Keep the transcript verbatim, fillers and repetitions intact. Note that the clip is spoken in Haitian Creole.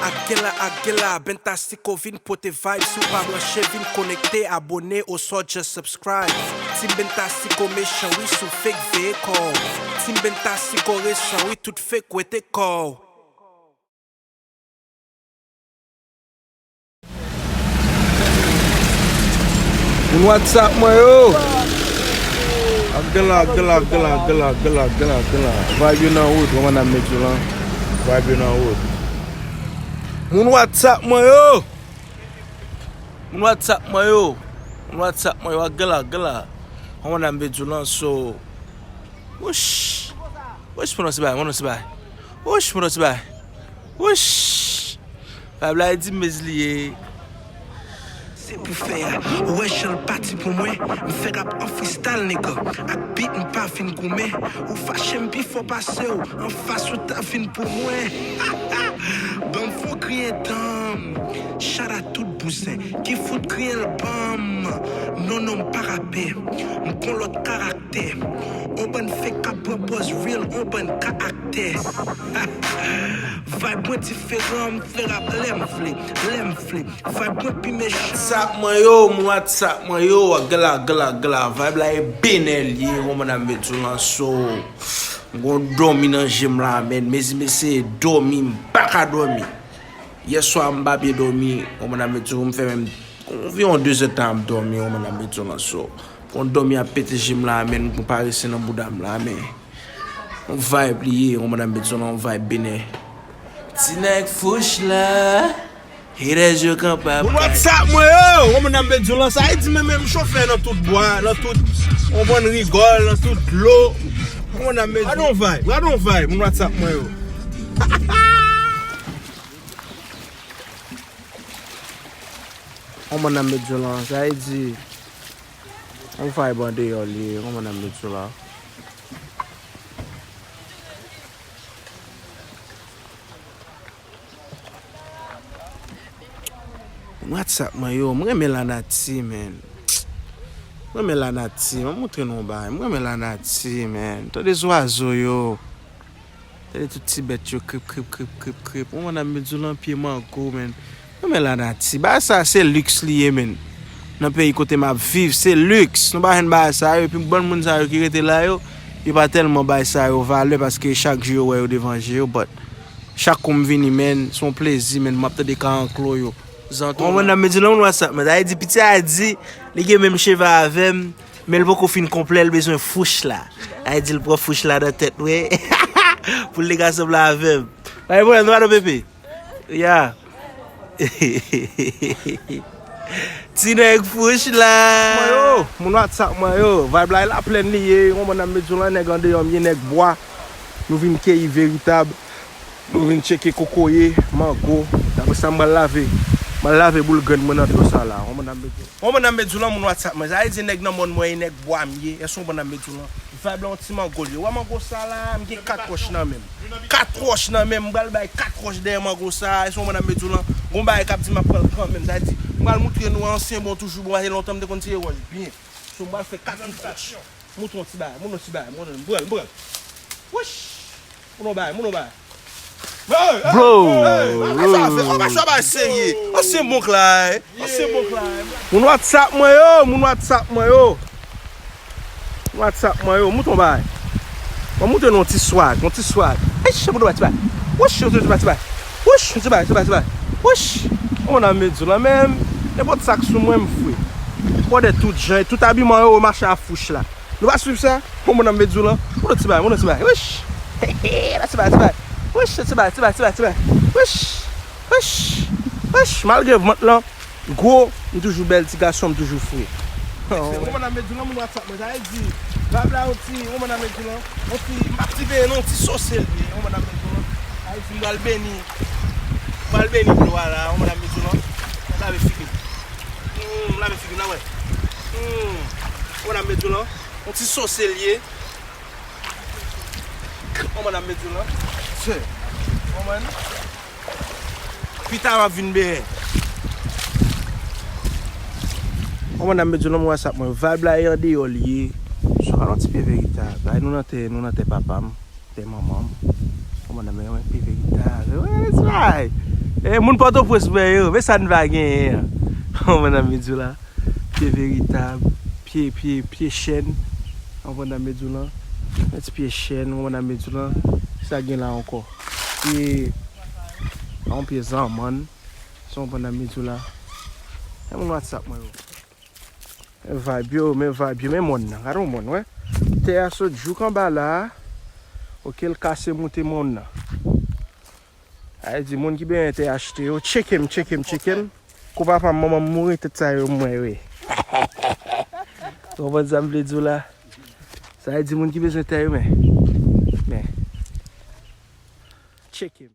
Ak gen la, ak gen la, Bentasico vin pote vibe. Si w pa branche, vin konekte, abone, oswa just subscribe. Team Bentasico mechan, wi, si w fake, veye kò w. Team Bentasico resan, wi, tout fake, wete kò w. Moun WhatsApp mwen yo! Ap gen la, ap gen la, ap gen la, ap gen la, ap gen la, ap gen la, ap gen la. Vibe yo nan wout, wi, madanm Medjoulan. Vibe yo nan wout. Moun WhatsApp mwen yo! Moun WhatsApp mwen yo! Moun WhatsApp mwen yo, ap gen la, ap gen la. Wi, madanm Medjoulan, so. Wouch! Wouch, moun WhatsApp, moun WhatsApp. Wouch, moun WhatsApp. Wouch! Vibe la e di m mezi li ye. Se pou fè a, ou wè jan l pati pou mwen. M fèk ap an freestyle, nèg. Ak beat, m pa fin goumen. Ou fache, m pi fò pase w. Anfas, ou ta fin pou mwen. Ban m fon kriye danm. Shout out tout bouzen ki fout kriye l ban m. Non, non, m pa rapè. M gon lòt karaktè. On bann fake k ap pran pòz real, on bann karaktè. Vibe mwen diferan, m fè rap lè m vle, lè m vle. Vibe mwen pi mechan. WhatsApp mwen yo, moun WhatsApp mwen yo, gala, gala, gala. Vibe la e benè l ye, wi, madanm Medjoulan, so. M gon dòmi nan je m la, men, mezi mesye, dòmi, m pa ka dòmi. Yè swa, m pa byen dòmi, wi, madanm Medjoulan, m fè menm anviwon de zè tan ap dòmi, wi, madanm Medjoulan, so. Gon dòmi ap pete je m la, men, m gon parese nan bouda m la, men. On vibe li ye, yon madanm Medjoulan, on vibe benè. Ti nèg fouch la, haters yo kanpe ap. Moun WhatsApp mwen yo, yon madanm Medjoulan, sa e di men menm chofè nan tout bwa, nan tout, yon bann rigòl, nan tout dlo. Yon madanm Medjoulan, gade yon vibe, gade yon vibe, moun WhatsApp mwen yo. Yon madanm Medjoulan, sa e di, yon vibe andeyò li ye, yon madanm Medjoulan. Moun WhatsApp mwen yo, m renmen lanati, men. M renmen lanati, m ap montre nou yon bagay. M renmen lanati, men. Tande zwazo yo. Tande tout ti bèt yo, krip, krip, krip, krip, krip. Yon madanm Medjoulan, pye mango, men. Mwen renmen lanati. Bagay sa se liks li ye, men. Nan peyi kote m ap viv, se liks. Nou pa jwenn bagay sa yo. Epi bann moun sa yo ki rete la yo, yo pa tèlman bay sa yo valè paske chak jou yo wè yo devan je yo. But, chak kou m vini, men, se yon plezi, men, m ap tande ka anklo yo. Zanto. Yon madanm Medjoulan, moun WhatsApp mwen. Sa vle di, piti a di, li gen menm cheve avè m, men l poko fin konplè, l bezwen fouch la. Sa vle di, l pran fouch la nan tèt mwen. Pou l te ka sanble avè m. Pa gen pwoblèm, non, madanm Pepe? Ya. Ti nèg fouch la. Mwen yo, moun WhatsApp mwen yo. Vibe la e laplèn li ye. Yon madanm Medjoulan, nèg andeyò m ye, nèg bwa. Nou vin keyi veritab. Nou vin tcheke kokoye, mango. Apre sa, m pral lave. M pral lave boul grenn mwen nan dlo sa la. Yon madanm Medjoulan. Yon madanm Medjoulan, moun WhatsApp mwen. Sa vle di nèg nan mòn mwen ye, nèg bwa m ye. Èske yon madanm Medjoulan? Vibe la, yon ti mango l ye. Ou wè mango sa la, m gen kat wòch nan men m. Kat wòch nan men m, m pral bay kat wòch dèyè mango sa, èske yon madanm Medjoulan? Gon bagay k ap di m ap pran l kanmenm, sa vle di, m pral moutre nou ansyen bon toujou bon, paske lontan m te konn tire wòch byen. So, m pral fè kat wòch. Moutre yon ti bagay, moutre yon ti bagay, moutre, m pran l, m pran l. Wouch! Moutre yon bagay, moutre yon bagay. Bro! Hey, hey, hey, hey, hey, hey, hey, hey, hey, hey, serye. Ansyen bon k la, eh. Moun WhatsApp mwen yo, moun WhatsApp mwen yo. Moun WhatsApp mwen yo, moutre yon bagay. Mwen moutre nou yon ti swag, yon ti swag. Eish, moutre yon ti bagay. Wouch, yon ti bagay, ti bagay. Wouch, yon ti bagay, ti bagay, ti bagay. Wouch, yon madanm Medjoulan menm. Nenpòt sa k sou mwen, m fre. Kòdè tout jan, tout abiman yo, yo mache a fouch la. Nou pa swiv sa? Yon madanm Medjoulan. Moutre yon ti bagay, moutre yon ti bagay. Wouch. Yon ti bagay, ti bagay, ti bagay. Wouch, yon ti bagay, ti bagay, ti bagay, ti bagay. Wouch. Wouch. Wouch, malgre vant lan gwo, m toujou bèl ti gason, m toujou fre. Yon madanm Medjoulan, moun WhatsApp mwen, sa vle di, vibe la yon ti, yon madanm Medjoulan, yon ti, m ap ti veye non, yon ti sose l ye, yon madanm Medjoulan. Sa vle di, m pral beni, m pral beni dlo a la, yon madanm Medjoulan, m lave figi m. Hmm, m lave figi m la, wè. Hmm, yon madanm Medjoulan, yon ti sose l ye. Yon madanm Medjoulan. Sè. Yon madanm. Pita m ap vin benyen. Yon madanm Medjoulan, moun WhatsApp mwen. Vibe la e andeyò l ye. So, al yon ti pye veritab. Ay, nou nan tè, nou nan tè papa m, tè manman m. Yon madanm, yon pye veritab. Wè, let's ride. E moun Pòtoprens mwen yo, men sa n va genyen an. Ou konprann sa m vle di w la? Pye veritab, pye, pye, pye chèn. Ou konprann sa m vle di w lan? Yon ti pye chèn, ou konprann sa m vle di w lan? Sa gen la ankò? Pye, yon pye zanmann. Sa w konprann sa m vle di w la? E moun WhatsApp mwen yo. Men vibe yo, men vibe yo, men mòn nan. Gade yon mòn, wè. Tè a sot jouk anba la a. Oke, l kase moute mòn nan. Sa vle di moun ki bezwen tè achte yo, tcheke m, tcheke m, tcheke m. Kou papa m, manman m mouri, tout sa yo mwen, wi. Ou konprann sa m vle di w la? Sa vle di moun ki bezwen tè yo, men. Men. Tcheke m.